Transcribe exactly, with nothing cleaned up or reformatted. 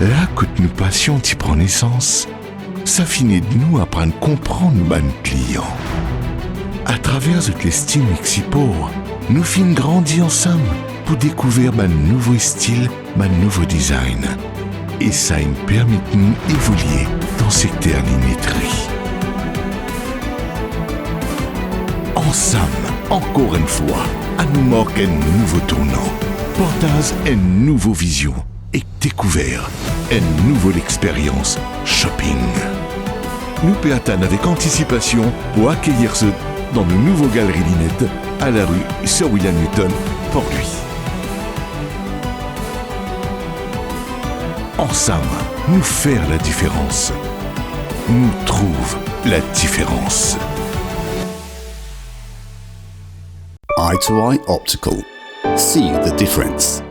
La kot nou pasion ti pran nesans, sa finn ed nou aprann konpran nou bann klian. Atraver zot lestim ek sipor, nou finn grandi ansam pou dekouver bann nouvo stil, bann nouvo design. E sa inn permet nou evolie dan sekter linetri. Ansam, ankor enn fwa, anou mark enn nouvo tournan, partaz enn nouvo vizion ek dekouver enn nouvo lexperyans shopping. Nou pe atann avek antisipasion pou akeyir zot dan nou nouvo galri linet a lari Sir William Newton, Port-Louis. Ansam, nou fer ladiferans. Nou trouv ladiferans. Eye to Eye Optical. See the difference.